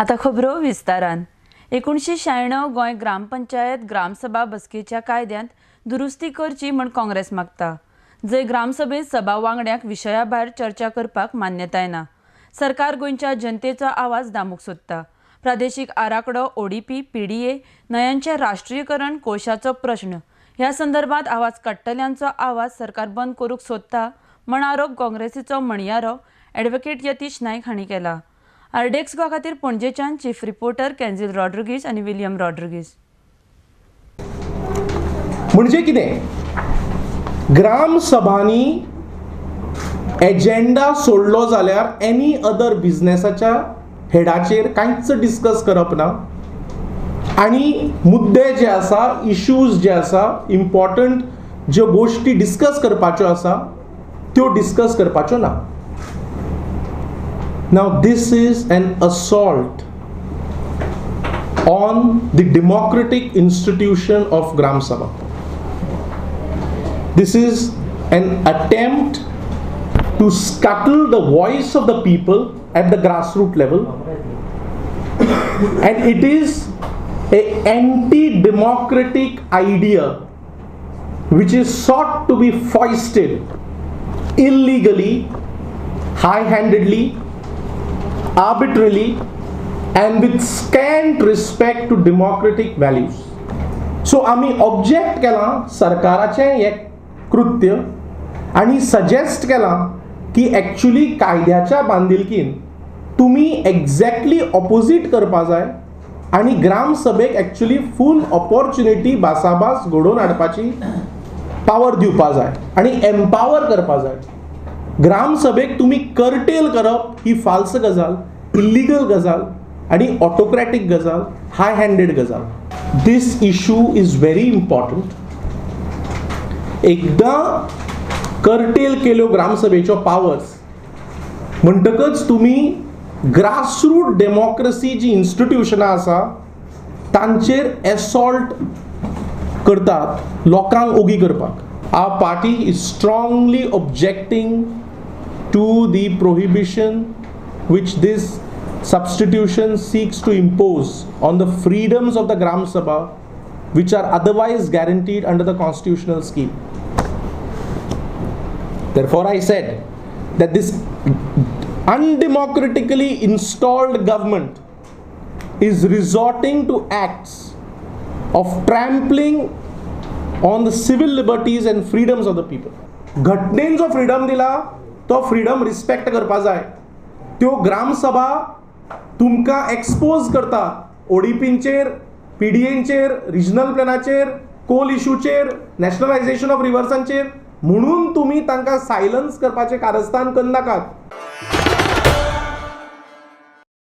आता खबरो विस्तारान. 1996 गोंय ग्रामपंचायत ग्रामसभा बसकेच्या कायद्यांत दुरुस्ती करची म्हण काँग्रेस मागता. जंय ग्रामसभेत सभा वांगड्यांक विशया भायर चर्चा करपाक मान्यताय ना. सरकार गोंयच्या जनतेचो आवाज दामूंक सोदता. प्रादेशीक आराखडो, ओडीपी, पीडीए, न्हंयांचें राष्ट्रीयकरण, कोळशाचो प्रश्न ह्या संदर्भात आवाज काडटल्यांचो आवाज सरकार बंद करूंक सोदता म्हण आरोप काँग्रेसीचो म्हणयारो ॲडव्होकेट यतीश नायक हांणी केला. आरडीएक्स गोवा खातीर पणजेच्यान चीफ रिपोर्टर कॅन्झील रॉड्रिगीज आनी विलियम रॉड्रिगीज. म्हणजे कितें, ग्रामसभांनी एजेंडा सोडलो जाल्यार एनी अदर बिजनेसाच्या हेडाचेर कांयच डिस्कस करप ना आनी मुद्दे जे आसा, इश्यूज जे आसा, इम्पॉर्टंट ज्यो गोश्टी डिस्कस करपाच्यो आसा त्यो डिस्कस करपाच्यो ना. Now this is an assault on the democratic institution of Gram Sabha. This is an attempt to scuttle the voice of the people at the grassroots level, and it is an anti-democratic idea which is sought to be foisted illegally, high-handedly, arbitrarily and with scant respect to democratic values. So आमी object केलां सरकाराचें हें कृत्य आनी suggest केलां की actually कायद्याच्या बांदिलकीन तुमी एक्झॅक्टली ऑपोजीट करपा जाय आनी ग्रामसभेक एक्चुअली फूल ऑपॉर्च्युनिटी भासाभास घडोवन हाडपाची पावर दिवपा जाय आनी एम्पावर करपा जाय. ग्रामसभेक तुमी कर्टेल करप ही फाल्स गजाल, इल्लिगल गजाल आनी ऑटोक्रॅटीक गजाल, हाय हँडेड गजाल. This issue is very important. एकदां कर्टेल केल्यो ग्रामसभेच्यो पावर्स म्हणटकच तुमी ग्रासरूट डेमोक्रसी जी इन्स्टिट्युशनां आसा तांचेर एसॉल्ट करतात लोकांक ओगी करपाक. Our party is strongly objecting to the prohibition which this substitution seeks to impose on the freedoms of the Gram Sabha, which are otherwise guaranteed under the constitutional scheme. Therefore, I said that this undemocratically installed government is resorting to acts of trampling on the civil liberties and freedoms of the people. घटनेन जो freedom दिला तो freedom respect करपा जाय. त्यो ग्रामसभा तुमकां expose करता ओडीपींचेर, पीडीएंचेर, regional प्लॅनाचेर, call इशूचेर, nationalisation of रिवर्सांचेर, म्हणून तुमी तांकां सायलन्स करपाचें कारस्थान करनाकात.